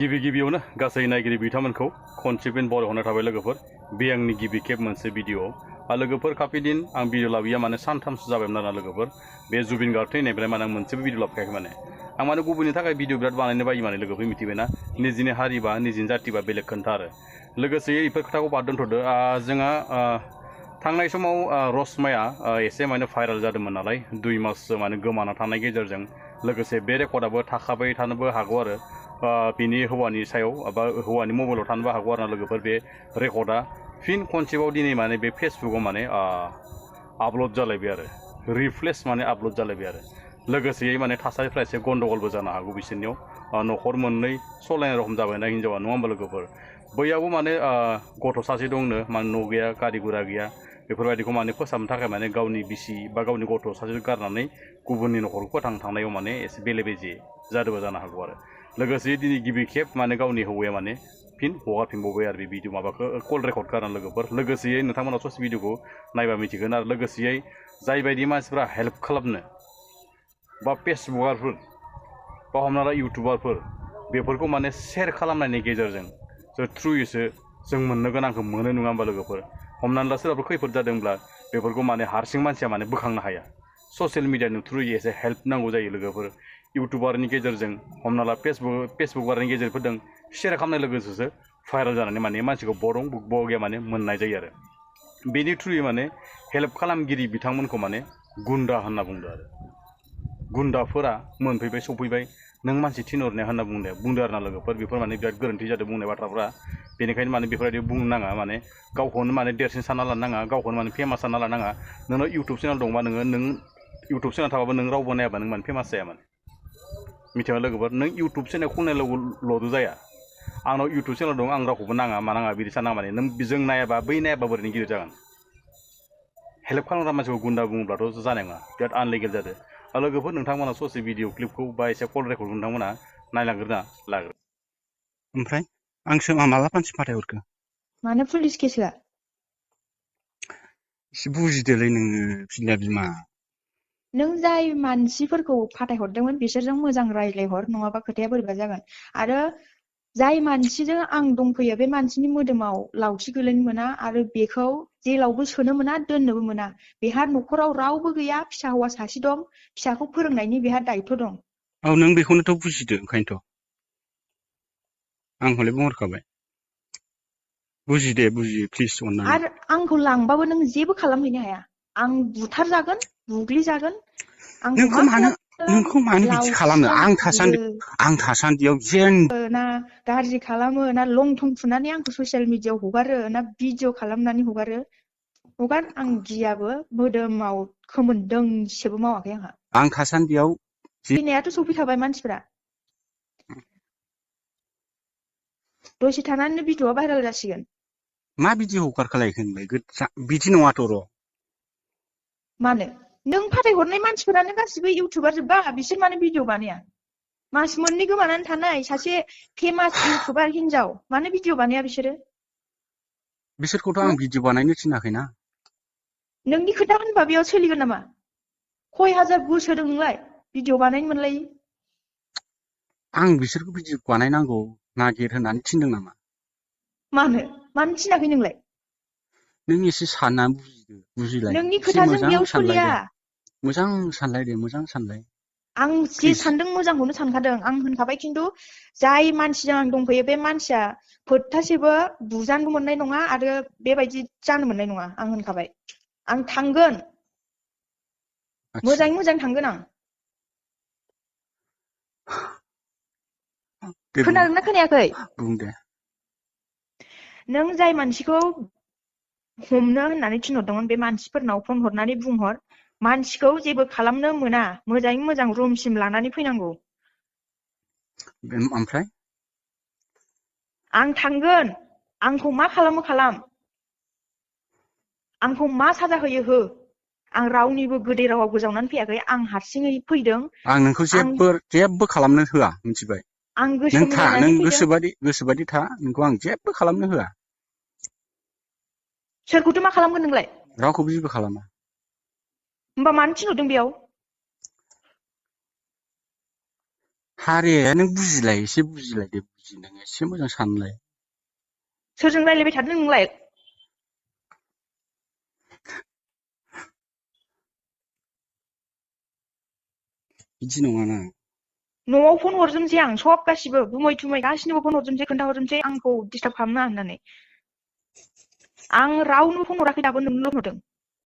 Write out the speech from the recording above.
गिबियावनो गासै नायगिरि बिथांमोनखौ खनसेबिन बरायहरनाय थाबाय लोगोफोर बे आंनि गिबि खेब मोनसे भिडिअ लोगोफोर काफिदिन आं भिडिअ लाबोया माने सानथामसो जाबायमोन आरोना लोगोफोर बे जुबिन गार्ग थैनायनिफ्राय माने आं मोनसेबो भिडिअ लाबोखायाखै माने आं माने गुबुननि थाखाय भिडिअ बिराद बानायनो बायो माने लोगोफोर मिथिबायना निजिनि हारि बा निजिनि जाति बा बेलेग खोन्था आरो लोगोसे बेफोर खोथाखौ बाद दोनथ'दो जोंहा थांनाय समाव रसमाया एसे माने भाइरेल जादोंमोन नालाय 2 माससो माने गोमाना थानाय गेजेरजों लोगोसे बे रेकर्डआबो थाखाबाय थानोबो हागौ आरो बिनि हौवानि सायाव बा हौवानि मबाइलाव थानोबो हागौ आरो लोगोफोर बे रेकर्डआ फिन खनसेबाव दिनै माने बे फेसबुकआव माने आपल'ड जालायबाय आरो रिफ्रेश माने आपल'ड जालायबाय आरो लोगोसेयै माने थासारिफ्रा एसे गन्डगलबो जानो हागौ बिसोरनियाव न'खर मोननै सलायनाय रखम जाबायना हिनजावा नङा होमबा लोगोफोर बैयावबो माने गथ' सासे दंनो माने न' गैया गारि गुरा गैया बेफोरबायदिखौ माने फोसाबनो थाखाय माने गावनि बिसि बा गावनि गथ' सासे गारनानै गुबुननि न'खरखौ फोथांनो थांनायाव माने एसे बेले बेजे जादोंबो जानो हागौ आरो लोगोसे दिनै गिबि खेब माने गावनि हौवाया माने फिन हगारफिनबावबाय आरो बे भिडिअ माबाखौ कल रेकर्ड खालामना लोगोफोर लोगोसेयै नोंथांमोना ससे भिडिअखौ नायबा मिथिगोन आरो लोगोसेयै जायबायदि मानसिफ्रा हेल्प खालामनो बा फेसबुकारफोर बा हमना ला इउटुबारफोर बेफोरखौ माने शेयार खालामनायनि गेजेरजों थ्रुयैसो जों मोननो गोनांखौ मोनो नङा होमबा लोगोफोर हमनानै ला सोरबाफोर खैफोद जादोंब्ला बेफोरखौ माने हारसिं मानसिया माने बोखांनो हाया ससियेल मिडियानि थ्रुयै एसे हेल्प नांगौ जायो लोगोफोर इउटुबारनि गेजेरजों हमना ला फेसबुकारनि गेजेरफोरजों शेयार खालामनाय लोगोसेसो भाइरेल जानानै माने मानसिखौ बर'गिया माने मोननाय जायो आरो बेनि थ्रुयै माने हेल्प खालामगिरि बिथांमोनखौ माने गुन्दा होनना बुंदो आरो गुन्दाफोरा मोनफैबाय सफैबाय नों मानसि थिनहरनाया होनना बुंदो आरो ना लोगोफोर बेफोर माने बिराद गोरोन्थि जादों बुंनाय बाथ्राफ्रा बेनिखायनो माने बेफोरबायदि बुंनो नाङा माने गावखौनो माने देरसिन सानना लानो नाङा गावखौनो माने फेमास सानना लानो नाङा नोंनाव इउटुब चेनेल दंबा नों इउटुब चेनेल थाबाबो नों रावबो नायाबा नों माने फेमास जाया माने मिथिबाय लोगोफोर नों इउटुब चेनेल खुलिनायल'द' जाया आंनाव इउटुब चेनेल दं आं रावखौबो नाङा मा नाङा बिदि साननाङा माने नों जों नायाबा बै नायाबा बोरैनो गिदिर जागोन हेल्प खालामग्रा मानसिखौ गुन्दा बुङोब्लाथ' जानाय नङा बिराद आनलिगेल जादों लोगोफोर नोंथांमोना ससे भिडिअ क्लिपखौ बा एसे कल रेकर्डखौ नोंथांमोना नायलांग्रोना लाग्रो ओमफ्राय आंसो माला मानसि फाथायहरखो मानो पुलिस केस होआ एसे बुजिदोलै नोङो फिला बिमा नों जाय मानसिफोरखौ फाथायहरदोंमोन बिसोरजों मोजां रायज्लायहर नङाबा खोथाया बोरैबा जागोन आरो जाय मानसिजों आं दंफैयो बे मानसिनि मोदोमाव लावथि गोलैनो मोना आरो बेखौ जेलावबो सोनो मोना दोननोबो मोना बेहा न'खराव रावबो गैया फिसा हौवा सासे दं फिसाखौ फोरोंनायनि बेहा दायथ' दं औ नों बेखौनोथ' बुजिदो ओंखायनोथ' आं हले बुंहरखाबाय बुजि प्लिज अननानै आरो आंखौ लांबाबो नों जेबो खालामहैनो हाया आं बुथारजागोन बुग्लिजागोन आंखौ मा नोंखौ मानो बिदि खालामो लावथिजों आं थासान्दियाव जेन ना गाज्रि खालामो ना लं थं फुनानै आंखौ ससियेल मिडियाआव हगारो ना भिडिअ खालामनानै हगार आं गियाबो मोदोमाव खोमोन दोंसेबो मावाखै आंहा आं थासान्दियाव फैनायाथ' सफैखाबाय मानसिफोरा दसे थानानै भिडिअआ भाइरेल जासिगोन मा बिदि हगारखालायखो होनबाय बिदि नङाथ' र' मानो नों फाथायहरनाय मानसिफोरानो गासिबो इउटुबार जोब्बा बिसोर मानो भिडिअ बानाया मास मोननै गोमानानै थानाय सासे फेमास इउटुबार हिनजाव मानो भिडिअ बानाया बिसोरखौथ' आं भिडिअ बानायनो थिनाखैना नोंनि खोथा होनबा बेयाव सोलिगोन नामा खय हाजार भुस होदों नोंलाय भिडिअ बानायनो मोनलायि आं बिसोरखौ भिडिअ बानायनांगौ नागिर होननानै थिनदों नामा मानो थिनाखै नोंलाय नों एसे साननानै बुजिलाय नोंनि एसे खोथाजों मोजां बेयाव सोलिया सानलायदे मोजां सानलाय आं जे सानदों मोजांखौनो सानखादों आं होनखाबाय खिन्थु जाय मानसिजों आं दंफैयो बे मानसिया फोथासेबो बुजानोबो मोननाय नङा आरो बेबायदि जानो मोननाय नङा आं होनखाबाय आं थांगोन आदसा मोजाङै मोजां थांगोन आं दे खोनादोंना खोनायाखै बुं दे नों जाय मानसिखौ हमनो होननानै थिनहरदोंमोन बे मानसिफोरनाव फन हरनानै बुंहर मानसिखौ जेबो खालामनो मोना मोजाङै मोजां रुमसिम लानानै फैनांगौ ओमफ्राय आं थांगोन आंखौ मा खालामो खालाम आंखौ मा साजा होयो हो आं रावनिबो गोदै रावाव गोजावनानै फैयाखै आं हारसिङै फैदों आं नोंखौ जेबो खालामनो होआ मिथिबाय आं नों गोसो था नों मिलायनानै फैदों गोसोबादि था नोंखौ आं जेबो खालामनो होआ सोरखौथो मा खालामगोन नोंलाय रावखौबो जेबो खालामा होमबा मानो थिनहरदों बेयाव हारे नों बुजिलाय एसे बुजिलाय दे बुजि नों एसे मोजां सानलाय। सोरजों रायलायबाय थादों नोंलाय? बिदि नङाना। न'आव फन हरजोबनोसै आं सब गासिबो गुमै थुमै गासिनोबो फन हरजोबनोसै खोन्थाहरजोबनोसै आंखौ डिस्टार्ब खालामनाङा होननानै। आं रावनोबो फन हराखै दाबो नोंनोल' हरदों।